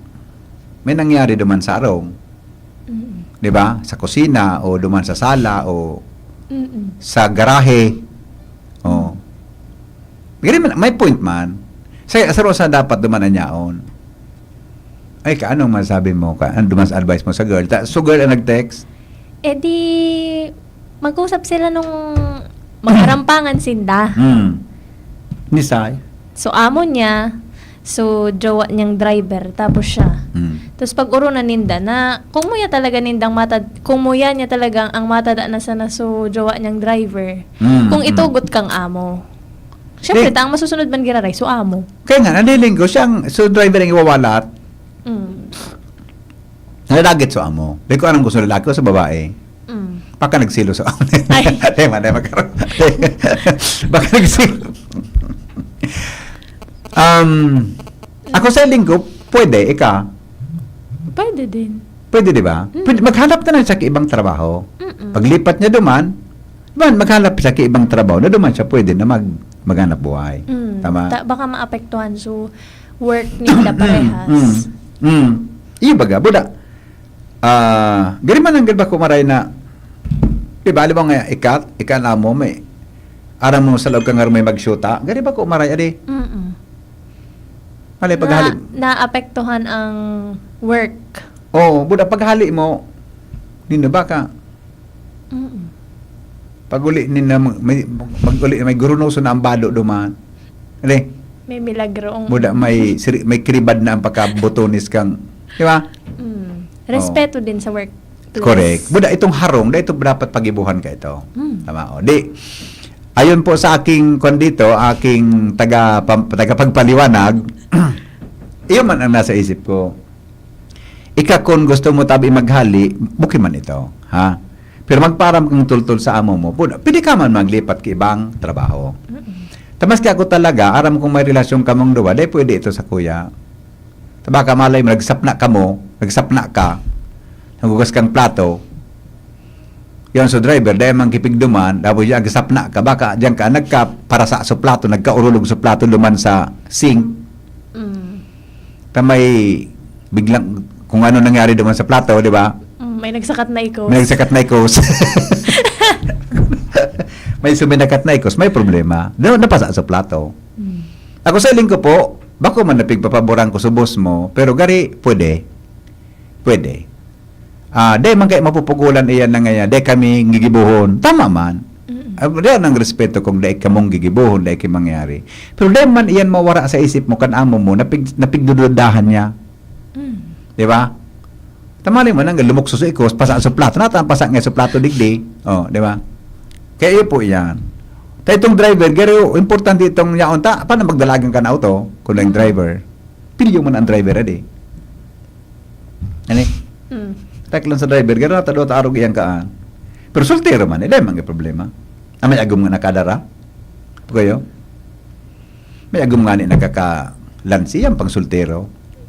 may nangyari duman sa arong. Mm. Di ba? Sa kusina, o duman sa sala, o Mm. sa garahe. O. Gari man, may point man. Sa, sa rosa dapat duman anyaon. Ay, ka, anong masabi mo? Ka, ano duman sa advice mo sa girl? Ta, so girl ang nag-text? Eh di, mag-usap sila nung mag-arampangan sinda. Hmm. Nisay? So, amo niya, so, jowa niyang driver, tapos siya. Hmm. Tapos pag-urunan ninda na, kung muya talaga nindang mata, kung muya niya talaga ang matada na sana so jowa niyang driver, Hmm, kung hmm. itugot kang amo. Siyempre, Di- ta ang masusunod man giraray, so amo. Kaya nga, naliling ko siyang, so driver ang iwawalat, Mm. nadagit so amo. Di ko anong gusto lalaki o sa babae. Mm. Baka nagsilo sa amo. Ay. Tema na magkaroon. Baka nagsilo. Um, ako sa linggo, pwede, ika. Pwede din. Pwede, di ba? Mm. Pwede, maghanap na lang siya ka ibang trabaho. Mm-mm. Paglipat niya duman, man, maghanap siya ka ibang trabaho na duman siya pwede na mag, maghanap buhay. Mm. Tama? Ta-, baka maapektuhan so work nila parehas. Mm. Mm. Iyo baga, buda. Ah, gari man ang gari ba kumaray na, di ba, alam mo nga, ikat, ikat na mo, may, aram mo sa loob ka nga may magsyuta, gari ba kumaray, adi? Mm-mm. Mali, paghali. Na, naapektuhan ang work. Oo, buda, paghali mo, nino ba ka? Mm-mm. Pag-uli nina, may, pag-uli, may gurunoso na ang bado duman. Adi? May milagro. Buda, may, siri-, may kiribad na ang pagkabotones kang, di ba? Mm. Respeto din sa workplace. Correct. Buda, itong harong, da ito dapat pagibuhan ka ito. Mm. Tama, o. Di, ayun po sa aking, kwan dito, aking taga, pam-, tagapagpaliwanag, iyon man ang nasa isip ko. Ika, kung gusto mo tabi maghali, buki man ito, ha? Pero magparam kang tultol sa amo mo, pwede, pwede ka man maglipat ka ibang trabaho. Mm-mm. Tamas kaya ako talaga, aram kung may relasyon kamong duwa, dahil pwede ito sa kuya. Tabaka malay mo, nagsapna ka mo, nagsapna ka, nagugas kang plato, yan so driver, dahil mang kipigduman, tapos yan, nagsapna ka, baka diyan ka, nagka, para sa, sa plato, nagkaurulog sa plato, duman sa sink. Mm. Ta may biglang, kung ano nangyari duman sa plato, di ba? Mm, may nagsakat na ikos. May nagsakat na ikos. May suminakat na ikos, may problema. Doon, napasa sa plato. Mm. Ako sa iling ko po, bako man napigpapaboran ko sa boss mo, pero gari, pwede. Pwede. Ah, dai man kay mapupugolan iyan na ngayon, dai kami gigibohon. Tama man. Mm. Ah, diyan ang respeto kung dai kamong gigibohon, dai kay mangyari. Pero dai man iyan mawara sa isip mo, kan amo mo, napig, napigdududahan niya. Mm. Di ba? Tamali mo nang lumukso sa ikos, pasa sa plato. Nata ang pasa nga sa plato, digdi. Oh, di ba? Kaya iyo po yan. Ta itong driver, garo, importante itong yaon ta. Paano magdalagan ka na auto? Kung ang driver. Pilyo man ang driver, adi. Ani? Mm. Taklan sa driver, garo na tado ta arog iyang kaan. Pero soltero man, eh, dahil mga problema. Ah, may agom nga nakadara. Kayo? May agom nga ni nakakalansi, yan pang soltero.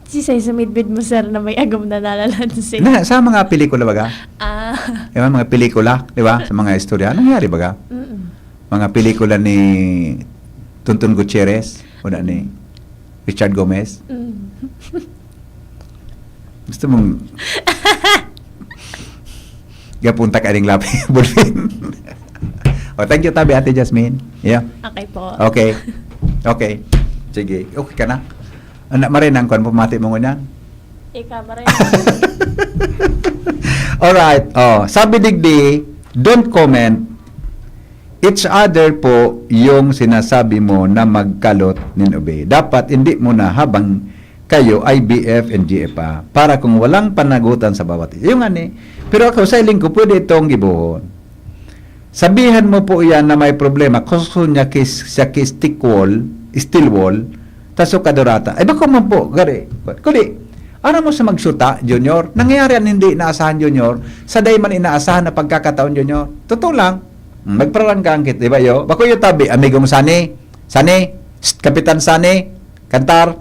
Si say sa midbid mo, sir, na may agom na nalalansin. Na, sa mga pelikula baga, Ah. yung mga pelikula, di ba? Sa mga istorya, nangyari baga? Mm. Mga pelikula ni Tonton Gutierrez, o na ni Richard Gomez. Mm. Gusto mong gapunta ka ring labi, Bulfin. Oh, thank you, tabi, Ate Jasmine. Yeah. Okay po. Okay. Okay. Sige. Okay ka na? Anak, marin ang kwan, pamati mo ngunyan? Ika ba rin? Alright. Oh, sabi digdi, don't comment each other po yung sinasabi mo na magkalot nin ube. Dapat hindi mo na habang kayo I B F and G F pa. Para kung walang panagutan sa bawat isa. Yung ani, pero ako sa iling ko, pwede itong gibohon. Sabihan mo po iyan na may problema. Kuso niya kis, siya kis stick wall, steel wall, taso kadurata. Ay, bako man po, gari. Kundi, ano mo sa magsuta, Junior? Nangyayari ang hindi inaasahan, Junior, sa dai man inaasahan na pagkakataon, Junior. Totoo lang. Hmm, magparanggang kita, di ba, yo? Bako yung tabi, amigong Sani. Sani, Psst, Kapitan Sani, Kantar.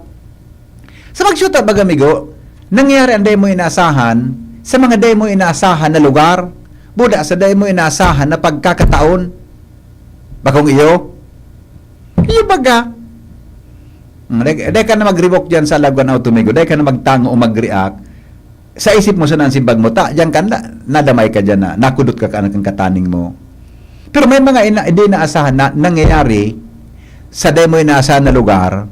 Sa magsuta, baga, amigo, nangyayari ang dai mo inaasahan, sa mga dai mo inaasahan na lugar, buda sa dai mo inaasahan na pagkakataon. Bakong iyo? Iyo baga. Hmm, dai, dai ka na mag-revoke dyan sa Laguan Auto, amigo. Dai ka na magtango o mag-react. Sa isip mo, sa nang simbag mo, ta, diyan ka na, nadamay ka dyan na, nakudot ka, ka, kan kataning mo. Pero may mga ina, hindi inaasahan na nangyayari sa dai mo inaasahan na lugar,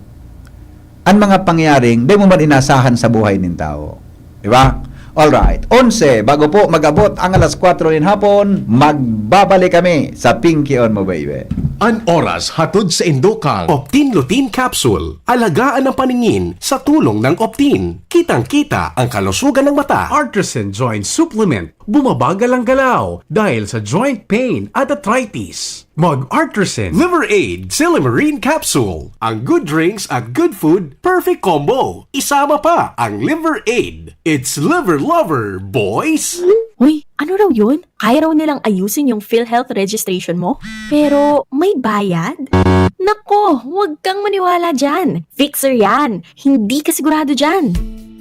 ang mga pangyaring dai mo man inaasahan sa buhay nin tao. Di ba? Alright. Onse, bago po mag-abot ang alas kwatro nin hapon, magbabalik kami sa Pinky on Mo Baby. An oras hatod sa indo kang Optin Lutein Capsule. Alagaan ang paningin sa tulong ng Optin. Kitang-kita ang kalusugan ng mata. Artisan Joint Supplement. Bumabagal ang galaw dahil sa joint pain at arthritis. Mag Artisan Liver Aid Silimarin Capsule. Ang good drinks at good food, perfect combo. Isama pa ang Liver Aid. It's Liver Lover, boys! Uy, ano raw yun? Kaya raw nilang ayusin yung PhilHealth registration mo? Pero may bayad? Nako, huwag kang maniwala dyan. Fixer yan. Hindi ka sigurado dyan.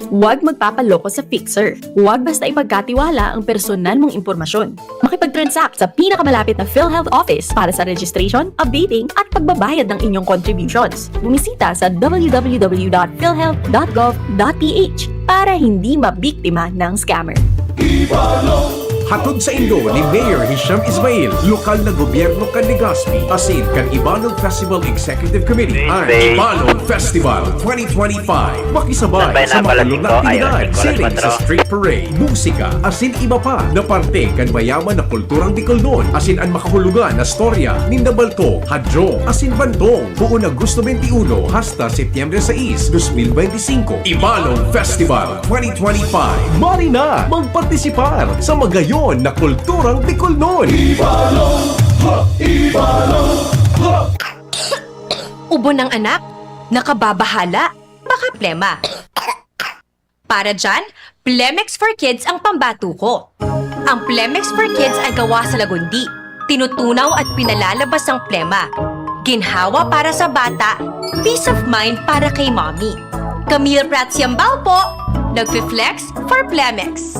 Huwag magpapaloko sa Fixer. Huwag basta ipagkatiwala ang personal mong impormasyon. Makipag-transact sa pinakamalapit na PhilHealth office para sa registration, updating, at pagbabayad ng inyong contributions. Bumisita sa w w w dot philhealth dot gov dot p h para hindi mabiktima ng scammer. Hatod sa indo ni Mayor Hisham Ismail, lokal na gobyerno kan Legazpi, asin kan Ibalog Festival Executive Committee, ang Ibalog Festival twenty twenty-five. Makisabay sa mga lunak tingnan, siring sa street parade, musika, asin iba pa na parte kan mayaman na kulturang Bicolnon, asin an makahulugan na storya ninda Balto, Hadjo, asin Bantong, buon Agosto twenty-one hasta Setyembre sais, dos mil benti singko. Ibalog Festival twenty twenty-five. Mari na magpartisipar sa magayon na kulturang Bicolnon! Ubo ng anak? Nakababahala? Baka plema. Para dyan, Plemex for Kids ang pambato ko. Ang Plemex for Kids ay gawa sa lagundi, tinutunaw at pinalalabas ang plema. Ginhawa para sa bata, peace of mind para kay mommy. Camille Prats Yambao po, nagfi-flex for Plemex.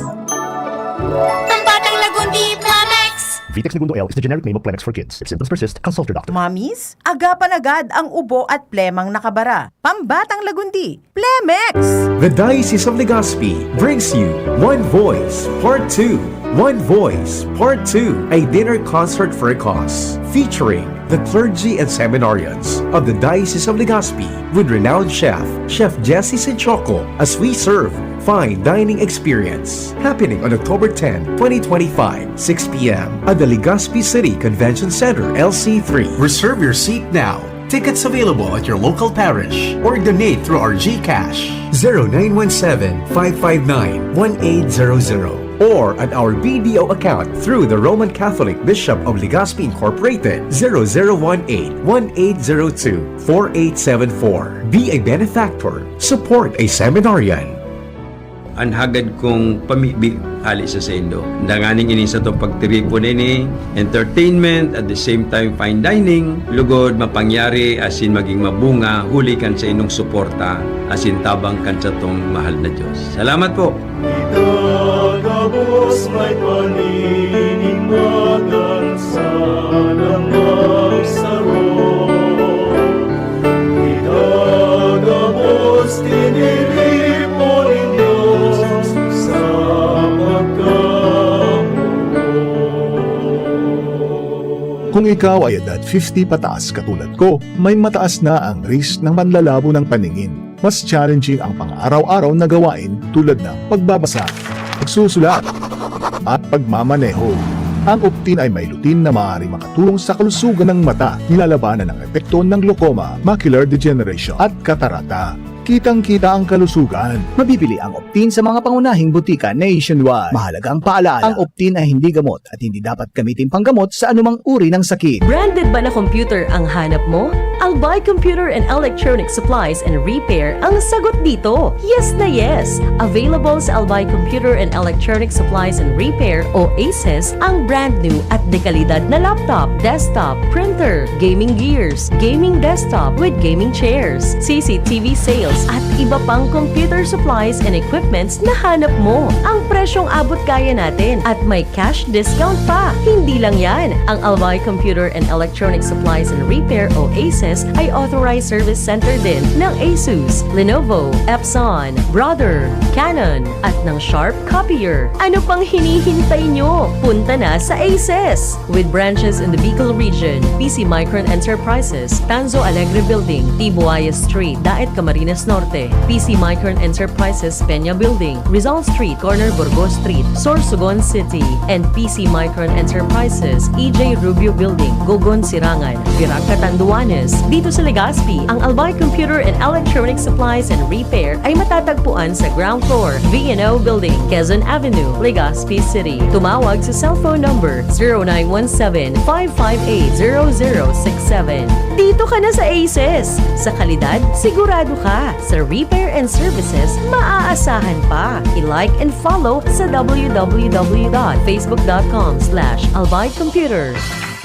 Pambatang lagundi, Plemex! Vitex Negundo L is the generic name of Plemex for kids. If symptoms persist, consult your doctor. Mommies, agapan agad ang ubo at plemang nakabara. Pambatang lagundi, Plemex! The Diocese of Legazpi brings you One Voice Part two. One Voice Part two, a dinner concert for a cause, featuring the clergy and seminarians of the Diocese of Legazpi with renowned chef, Chef Jesse Senchoco, as we serve fine dining experience. Happening on October tenth, twenty twenty-five, six p m at the Legazpi City Convention Center, L C three. Reserve your seat now. Tickets available at your local parish or donate through our GCash. Zero nine one seven, five five nine, one eight zero zero or at our B D O account through the Roman Catholic Bishop of Legazpi Incorporated, zero zero one eight, one eight zero two, four eight seven four. Be a benefactor. Support a seminarian. An hagad kong pamibi hali sa saindo. Danganing ini sa tong pagtiripon ini, entertainment, at the same time fine dining, lugod mapangyari asin maging mabunga huli kan sa inong suporta asin tabang kan satong mahal na Diyos. Salamat po! Itagabos may paninimagan sa damang saro. Itagabos tiniripo nin Diyos sa pagkamuot. Kung ikaw ay edad fifty pataas katulad ko, may mataas na ang risk ng panlalabo ng paningin. Mas challenging ang pang-araw-araw na gawain tulad ng pagbabasa, pagsusulat, at pagmamaneho. Ang Optin ay may lutein na maaaring makatulong sa kalusugan ng mata, nilalabanan ang epekto ng glaucoma, macular degeneration, at katarata. Kitang-kita ang kalusugan. Mabibili ang Optin sa mga pangunahing butika nationwide. Mahalagang paalala, ang Optin ay hindi gamot at hindi dapat gamitin panggamot sa anumang uri ng sakit. Branded ba na computer ang hanap mo? Albay Computer and Electronic Supplies and Repair ang sagot dito. Yes na yes! Available sa Albay Computer and Electronic Supplies and Repair o ACES ang brand new at dekalidad na laptop, desktop, printer, gaming gears, gaming desktop with gaming chairs, C C T V sales at iba pang computer supplies and equipments na hanap mo. Ang presyong abot kaya natin at may cash discount pa. Hindi lang yan, ang Albay Computer and Electronic Supplies and Repair o ACES ay authorized service center din ng Asus, Lenovo, Epson, Brother, Canon, at ng Sharp Copier. Ano pang hinihintay nyo? Punta na sa ACES! With branches in the Bicol region, P C Micron Enterprises, Tanzo Alegre Building, Tibuayas Street, Daet, Camarines Norte, P C Micron Enterprises, Peña Building, Rizal Street, corner Burgos Street, Sorsogon City, and P C Micron Enterprises, E J Rubio Building, Gogon, Sirangan, Virac, Catanduanes. Dito sa Legazpi, ang Albay Computer and Electronic Supplies and Repair ay matatagpuan sa ground floor, V and O Building, Quezon Avenue, Legazpi City. Tumawag sa cellphone number zero nine one seven, five five eight, zero zero six seven. Dito ka na sa ACES! Sa kalidad, sigurado ka. Sa repair and services, maaasahan pa. I-like and follow sa w w w dot facebook dot com slash albay computer.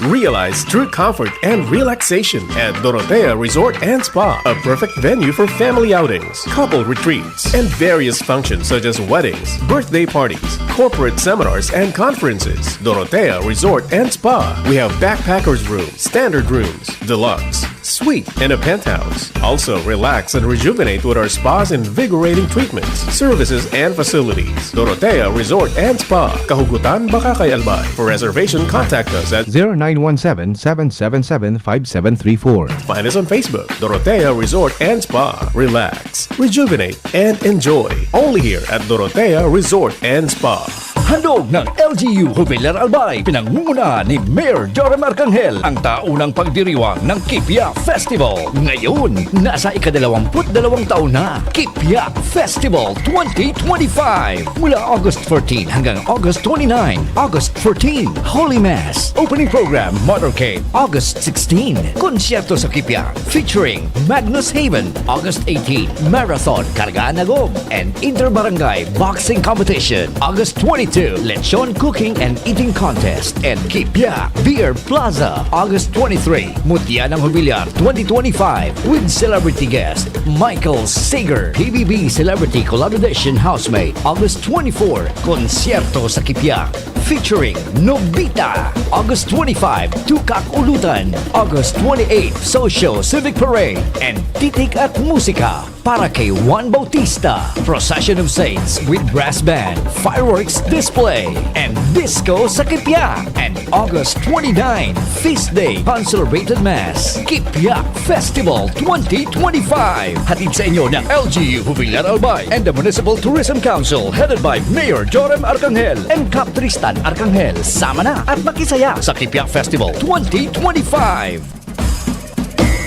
Realize true comfort and relaxation at Dorotea Resort and Spa, a perfect venue for family outings, couple retreats, and various functions such as weddings, birthday parties, corporate seminars, and conferences. Dorotea Resort and Spa. We have backpackers room, standard rooms, deluxe, suite, and a penthouse. Also, relax and rejuvenate with our spa's invigorating treatments, services, and facilities. Dorotea Resort and Spa, Kahugutan, Bacacay, Albay. For reservation, contact us at zero nine one seven, seven seven seven, five seven three four. Find us on Facebook, Dorotea Resort and Spa. Relax, rejuvenate, and enjoy. Only here at Dorotea Resort and Spa. Handog ng L G U Jubilar Albay, pinangungunahan ni Mayor Joram Arcangel, ang taunang pagdiriwang ng Kipia Festival. Ngayon, nasa ikadalawamput dalawang taon na, Kipia Festival twenty twenty-five. Mula August fourteen hanggang August twenty-nine, August fourteen, Holy Mass, opening program, motorcade, August sixteen, konsyerto sa Kipia, featuring Magnus Haven, August eighteen, Marathon, Kargaan Agom, and Inter-Barangay Boxing Competition, August twenty-two, Lechon Cooking and Eating Contest, and Kipia Beer Plaza, August twenty-three, Mutya ng Jubilar twenty twenty-five, with celebrity guest Michael Sager, P B B Celebrity Collabo Edition Housemate, August twenty-four, konsyerto sa Kipia. Featuring Nobita, August twenty-five, Tukak Ulutan, August twenty-eight, Social Civic Parade, and Titig at Musika para kay Juan Bautista, Procession of Saints with Brass Band, Fireworks Display, and Disco sa Kipya, and August twenty-nine, Feast Day, Consecrated Mass, Kipya Festival twenty twenty-five. Hatid sa inyo ng L G U Jubilar Albay and the Municipal Tourism Council, headed by Mayor Joram Arcangel and Cap Tristan Arcangel. Sama na at makisaya sa Kipya Festival twenty twenty-five.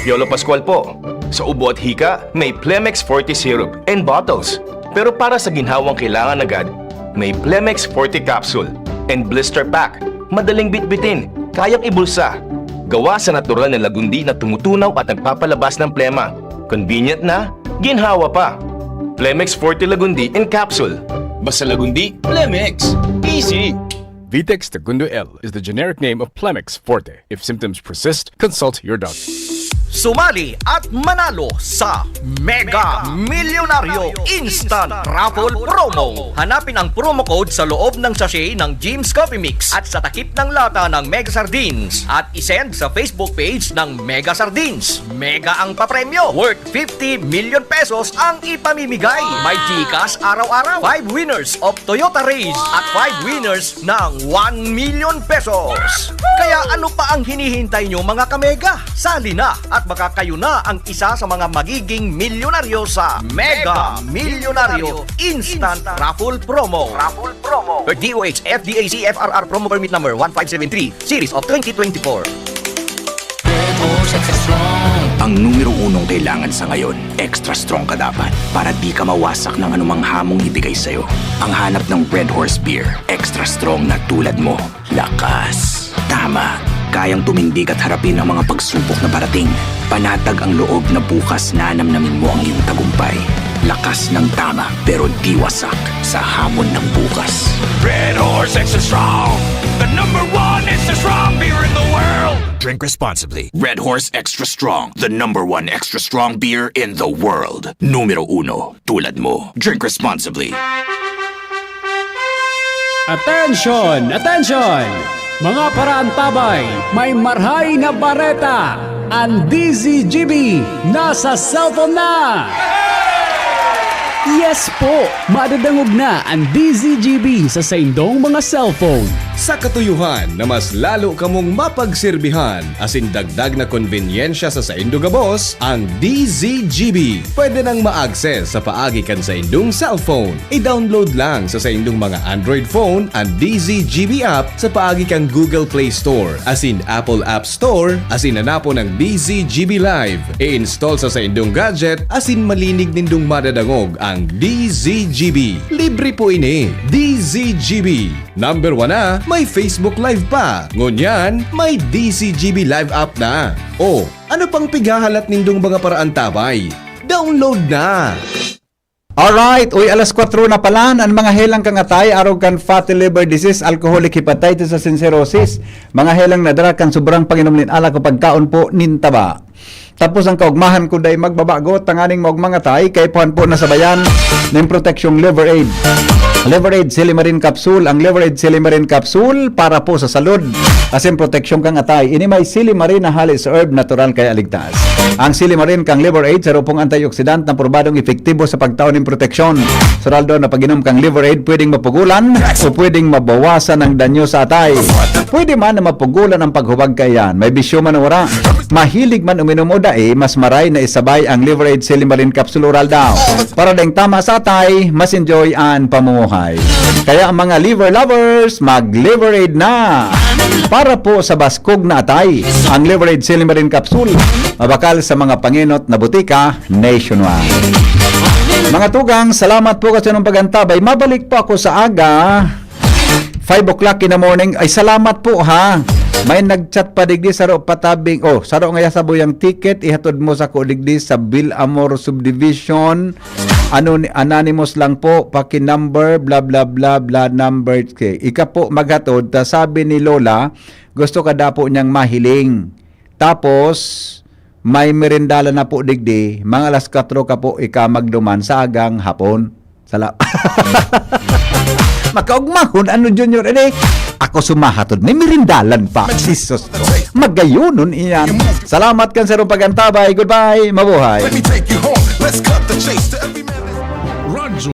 Piolo Pascual po. Sa ubo at hika, may Plemex Forte Syrup and bottles. Pero para sa ginhawang kailangan agad, may Plemex Forte Capsule and Blister Pack. Madaling bitbitin, kayang ibulsa. Gawa sa natural na lagundi na tumutunaw at nagpapalabas ng plema. Convenient na, ginhawa pa. Plemex Forte Lagundi in Capsule. Basta Lagundi, Plemex. Easy! Vitex Segundo L is the generic name of Plemex Forte. If symptoms persist, consult your doctor. Sumali at manalo sa Mega Milyonaryo Instant Raffle Promo. Hanapin ang promo code sa loob ng sachet ng Jim's Coffee Mix at sa takip ng lata ng Mega Sardines at isend sa Facebook page ng Mega Sardines. Mega ang papremyo, worth fifty million pesos ang ipamimigay. May GCash araw-araw, five winners of Toyota Raize at five winners ng one million pesos. Kaya ano pa ang hinihintay nyo, mga kamega? Sali na at baka kayo na ang isa sa mga magiging milyonaryo sa Mega Milyonaryo Instant Raffle Promo. Raffle Promo. DOH FDAC FRR Promo Permit Number one five seven three, Series of twenty twenty-four. Ang numero unong kailangan sa ngayon, extra strong ka dapat para di ka mawasak ng anumang hamong ibigay sa'yo. Ang hanap ng Red Horse Beer, extra strong na tulad mo. Lakas, tama, kayang tumindig at harapin ang mga pagsubok na parating. Panatag ang loob na bukas nanamnamin mo ang iyong tagumpay. Lakas ng tama, pero di wasak sa hamon ng bukas. Red Horse Extra Strong, the number one extra strong beer in the world. Drink responsibly. Red Horse Extra Strong, the number one extra strong beer in the world. Numero uno, tulad mo. Drink responsibly. Attention! Attention! Mga paraantabay, may marhay na bareta! Ang D Z G B nasa cellphone na! Yes po! Madadangog na ang D Z G B sa saindong mga cellphone. Sa katuyuhan na mas lalo kamong mapagsirbihan asin dagdag na konbenyensya sa saindo gabos, ang D Z G B pwede nang ma-access sa paagi kan saindong cellphone. I-download lang sa saindong mga Android phone an D Z G B app sa paagi kan Google Play Store asin Apple App Store asin hanapon ang D Z G B Live. I-install sa saindong gadget asin malinig nindong madadangog ang D Z G B. Libre po ini. D Z G B. Number one na, may Facebook Live pa. Ngunyan, may D Z G B Live app na. O, ano pang pighahalat nindong mga paraantabay? Download na! Alright, uy, alas kwatro na pala, an mga helang kang atay, arog kan fatty liver disease, alcoholic hepatitis, asin cirrhosis, mga helang nadara kan sobrang panginom nin alak o pagkaon po nin taba. Tapos ang kaugmahan ko dai magbabago, tanganing maugmang atay, kaipuhan po na sabayan nin proteksyong Liver Aid. Liver Aid Silimarin Capsule, ang Liver Aid Silimarin Capsule para po sa salud, asin proteksyon kang atay. Ini may silimarin na halis herb natural kaya ligtas. Ang silimarin kang Liver Aid, saro pong antioxidant na probadong epektibo sa pagtao nin proteksyon. Sa raldo na pag-inom kang Liver Aid, pwedeng mapugulan o pwedeng mabawasan ang danyo sa atay. Pwede man na mapugulan ang paghubag kaiyan. May bisyo man o wala, mahilig man uminom o dai, mas maray na isabay ang Liver Aid Silimarin Capsule Oral daw. Para daing tama sa atay, mas enjoy an pamumuhay. Kaya ang mga liver lovers, mag Liver Aid na! Para po sa baskog na atay, ang Liver Aid Silimarin Capsule, mabakal sa mga pangenot na butika nationwide. Mga tugang, salamat po kasi ng pag-antabay. Mabalik po ako sa aga. Five o'clock in the morning. Ay, salamat po, ha. May nag-chat pa digdi, saro patabing, oh, saro ngaya sabuyang ticket, ihatod mo sako digdi sa Villamor Subdivision. Ano ni, anonymous lang po, paki-number, bla, bla, bla, bla, number. Okay. Ika po maghatod, ta sabi ni Lola, gusto ka daw po niyang mahiling. Tapos, may merendala na po digdi, mga alas kwatro ka po ika magduman sa agang hapon. Sala- Makaugmahon ano, Junior, edi ako sumahatod. May mirindalan pa. Jesus. Magayonon iyan. Salamat kan sarong pag-antabay. Goodbye. Mabuhay. Let me take you home. Let's cut the chase to every man.